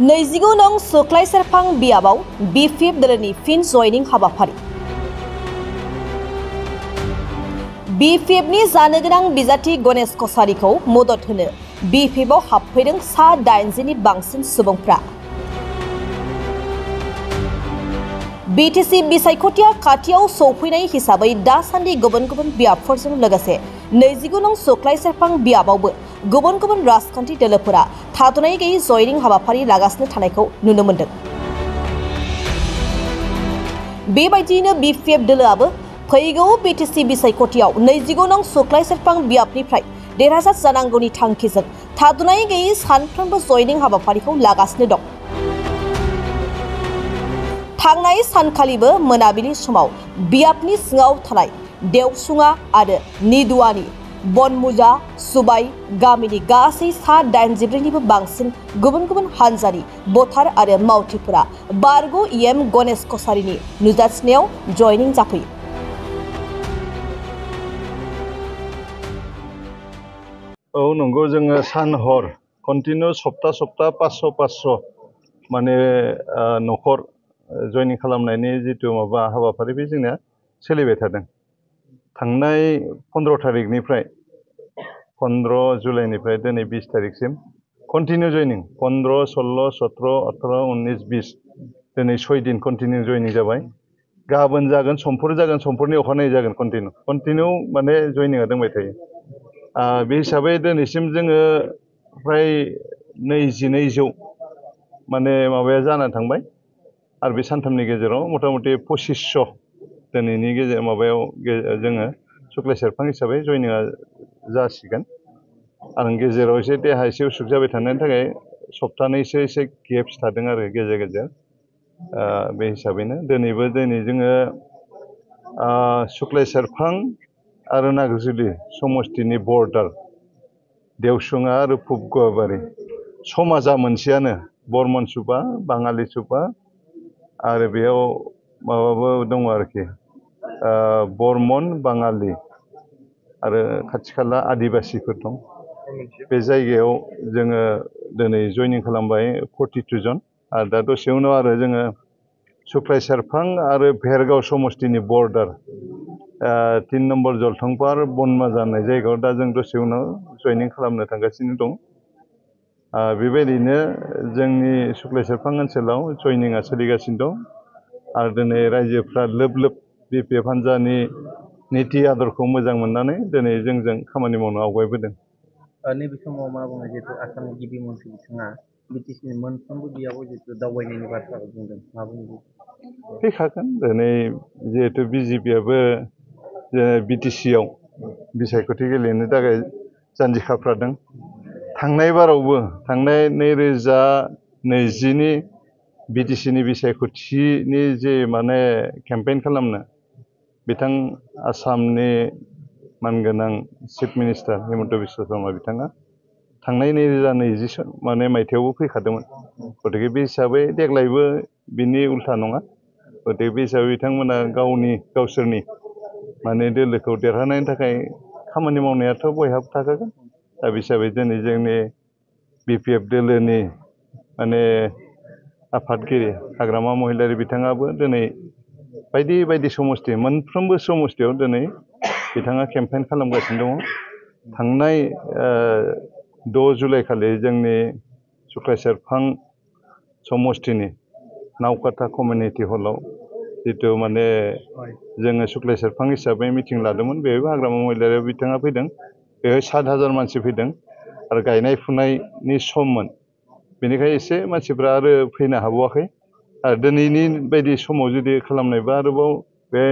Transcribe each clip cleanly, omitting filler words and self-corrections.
29 नं सुख्लाय सेरफां बियाबाव BPF दोलोनि फिन जयनिं हाबाफारि। BPF नि जानो गोनां बिजाथि गणेश कसारिखौ मदद होनो BPF आव हाबफैदों सा 80 नि बांसिन सुबुंफ्रा। BTC बिसायख'थिया खाथियाव सौफैनाय हिसाबै दासान्दि गुबुन गुबुन बियाबफोरजों लोगोसे 29 नं सुख्लाय सेरफां बियाबावबो गुबुन गुबुन राजखान्थि दोलोफोरा थाद'नाय गैयै जयनिं हाबाफारि लागासिनो थानायखौ नुनो मोन्दों। बेबायदियैनो BPF दोलोआबो फैगौ BTC बिसायख'थियाव 29 नं सुख्लाय सेरफां बियाबनिफ्राय देरहासार जानांगौनि थांखिजों थाद'नाय गैयै सानफ्रोमबो जयनिं हाबाफारिखौ लागासिनो दं। थांनाय सानखालिबो मोनाबिलि समाव बियाबनि सिङाव थानाय देवसुङा आरो निदुवानि बनमुजा सुबाय गामिनि गासै सा 84 निबो बांसिन गुबुन गुबुन हानजानि भटार आरो मावथिफोरा बारग' EM गणेश कसारिनि नुजाथिनायाव जयनिं जाफैयो। औ नंगौ, जोङो सान हर कन्टिनिउ सप्ता 500 माने न'खर जयनिं खालामनायनि जितु माबा हाबाफारि बे जोंना सोलिबाय थादों। थांनाय 15 तारिखनिफ्राय 15 जुलाइनिफ्राय दिनै 20 तारिखसिम कन्टिनिउ जयनिं 15, 16, 17, 18, 19, 20 दिनै 6 दिन कन्टिनिउ जयनिं जाबाय। गाबोन जागोन, समफोर जागोन, समफोरनि अखानायै जागोन कन्टिनिउ माने जयनिंआ दंबाय थायो। बे हिसाबै दिनैसिम जोङो फ्राय 2200 माने माबाया जाना थांबाय आरो बे सानथामनि गेजेराव मथा मथि 2500 दिनैनि माबायाव जोङो सुख्लाय सेरफां हिसाबै जयनिंआ जासिगोन। आरो गेजेराव एसे देहा एसे उसुख जाबाय थानायनि थाखाय सप्तानैसो एसे गेप्स थादों आरो गेजेर बे हिसाबैनो दिनै जोङो सुख्लाय सेरफां आरो नाग्रिजुलि समस्तिनि बर्डार देवसुङा आरो पुब गुवाबारि समाजा मोनसेयानो, बर्मन सुबा, बाङालि सुबा आरो बेयाव माबाबो दङ आरोखि बर्मन, बाङालि आरो खाथि खाला आदिबासिफोर दं। बे जायगायाव जोङो दिनै जयनिं खालामबाय 42 जन आरो दा दसे उनाव आरो जोङो सुख्लाय सेरफां आरो भेरगाव समस्तिनि बर्डार 3 नम्बर जलथंपार बनमाजा होननाय जायगायाव दा जों दसे उनाव जयनिं खालामनो थांगासिनो दं। बेबायदिनो जोंनि सुख्लाय सेरफां ओनसोलाव जयनिंआ सोलिगासिनो दं आरो दिनै रायजोफ्रा लोब BPF हान्जानि नीति आदरखौ मोजां मोननानै दिनै जोंजों खामानि मावनो आवगायबोदों। नैबे समाव मा बुङो, जिहेतु आसामनि गिबि मन्थ्रि बिथाङा BTC नि मोनफ्रोमबो बियाबाव जिहेतु दावबायनायनि बाथ्राखौ बुंदों, मा बुङो? फैखागोन दिनै जिहेतु BJP आबो BTC आव बिसायख'थि गेलेनो थाखाय जानजि खाफ्रादों। थांनाय बारावबो थांनाय 2020 नि BTC नि बिसायख'थिनि जे माने केम्पेइन खालामनो बिथां आसामनि मानगोनां चिफ मिनिस्टार हिमन्त बिश्व शर्मा बिथाङा थांनाय 2020 माने मायथाइयावबो फैखादोंमोन। गतिके बे हिसाबै देग्लायबो बिनि उल्था नङा। गतिके बे हिसाबै बिथांमोना गावसोरनि माने दोलोखौ देरहानायनि थाखाय खामानि मावनायाथ' बयहाबो थाखागोन। दा बे हिसाबै दिनै जोंनि BPF दोलोनि माने आफादगिरि हाग्रामा महिलारि बिथाङाबो दिनै बायदि समस्ति मोनफ्रोमबो समस्तियाव दिनै बिथाङा केम्पेइन खालामगासिनो दङ। थांनाय 6 जुलाइ खालि जोंनि सुख्लाय सेरफां समस्तिनि नावकाथा कमिउनिटि हलाव जितु माने जोङो सुख्लाय सेरफां हिसाबै मिटिं लादोंमोन। बेवहायबो हाग्रामा महिलारि बिथाङा फैदों। बेवहाय 7000 मानसि फैदों आरो गायनाय फुनायनि सममोन, बेनिखायनो एसे मानसिफ्रा आरो फैनो हाबावाखै। आरो दिनैनि बायदि समाव जुदि खालामनायबा आरोबाव बे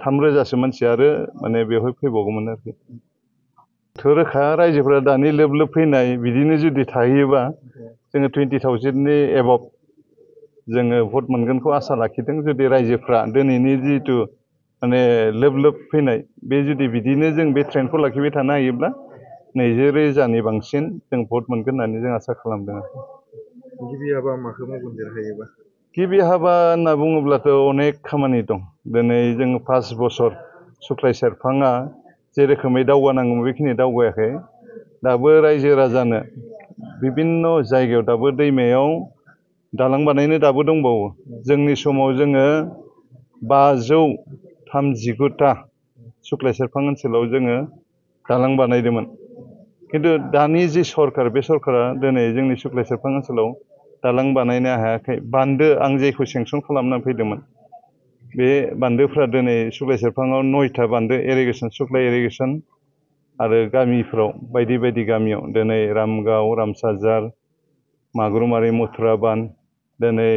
3000सो मानसि आरो माने बेवहाय फैबावगौमोन आरोखि। रोखा रायजोफोरा दानि लोब फैनाय बिदिनो जुदि थाहैयोबा जोङो 20,000 नि एबभ जोङो भट मोनगोनखौ आसा लाखिदों। जुदि रायजोफ्रा दिनैनि जितु माने लोब फैनाय बे जुदि बिदिनो जों बे ट्रेन्डखौ लाखिबाय थानो हायोब्ला 20,000नि बांसिन जों भट मोनगोन होननानै जों आसा खालामदों। गिबि हाबा माखौ मावगोन देरहायोबा? गिबि हाबा होनना बुङोब्लाथ' अनेक खामानि दं। दिनै जों 5 बोसोर सुख्लाय सेरफाङा जे रोखोमै दावगानांगौमोन बेखिनि दावगायाखै। दाबो रायजो राजानो बिभिन्न जायगायाव दाबो दैमायाव दालां बानायनो दाबो दंबावो जोंनि समाव जोङो 539टा सुक्लाय सेरफां ओनसोलाव जोङो दालां बानायदोंमोन किन्तु दानि जि सरकार बे सरकारा दिनै जोंनि सुक्लाय सेरफां ओनसोलाव दालां बानायनो हायाखै बान्दो आं जेखौ सेंसन खालामना फैदोंमोन बे बान्दोफ्रा दिनै सुक्लाय सेरफाङाव 9टा बान्दो इरिगेसन सुक्लाय इरिगेसन आरो गामिफ्राव बायदि बायदि गामियाव दिनै रामगाव रामसाजार मागुरमारि मथुरा बान दिनै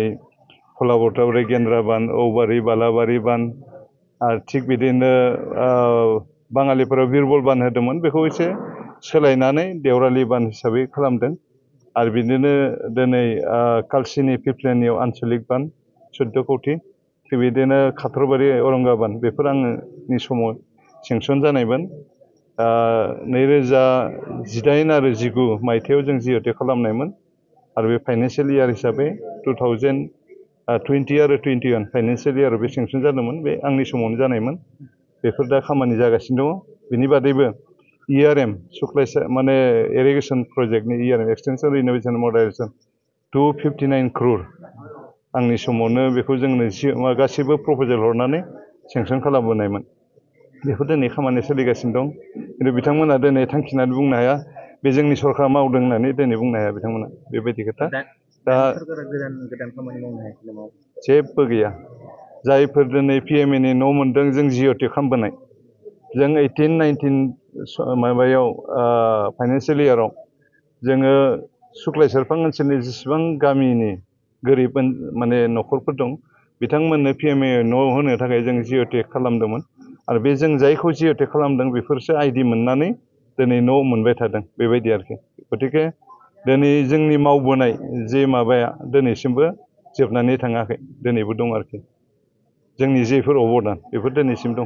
फलाबरतावरि गेन्द्रा बान औबारि बालाबारि बान आरो थिग बिदिनो बाङालिफोरा बिरबल बान होदोंमोन बेखौ एसे सोलायनानै देवरालि बान हिसाबै खालामदों आरो बिदिनो दिनै कालसिनि पिपलेनियाव आन्चलिक बान 14 कौटि थिग बिदिनो खाथरबारि औरंगाबाद बेफोर आंनि समाव सेंसन जानायमोन 2018 आरो 19 मायथाइयाव जों जिअ'टेक खालामनायमोन आरो बे फाइनान्सियेल इयार हिसाबै 2020 आरो 21 फाइनान्सियेल इयाराव बे सेंसन जादोंमोन बे आंनि समावनो जानायमोन बेफोर दा खामानि जागासिनो दङ बिनि बादैबो ERM सुक्लाय माने इरिगेसन प्रजेक्टनि ERM extension renovation modernisation 259 crore आंनि समावनो बेखौ जोंनो गासैबो प्रप'जेल हरनानै सेंसन खालामबोनायमोन बेफोर दिनै खामानि सोलिगासिनो दं खिन्थु बिथांमोना दिनै थांखिनानै बुंनो हाया बे जोंनि सरकारा मावदों होननानै दिनै बुंनो हाया बिथांमोना बेबायदि खोथा दा गोदान खामानि मावनो हायाखै नामा जेबो गैया जायफोर दिनै PMAनि न' मोनदों जों जिअ'टेक खालामबोनाय जों 18-19 माबायाव फाइनान्सियेल इयाराव जोङो सुक्लाय सेरफां ओनसोलनि जेसेबां गामिनि गोरिब माने न'खरफोर दं बिथांमोननो PMA न' होनो थाखाय जों जिअ'टेक खालामदोंमोन आरो बे जों जायखौ जिअ'टेक खालामदों बेफोरसो आइडि मोननानै दिनै न' मोनबाय थादों बेबायदि आरोखि गतिके दिनै जोंनि मावबोनाय जे माबाया दिनैसिमबो जोबनानै थाङाखै दिनैबो दं आरोखि जोंनि जेफोर अबदान बेफोर दिनैसिम दं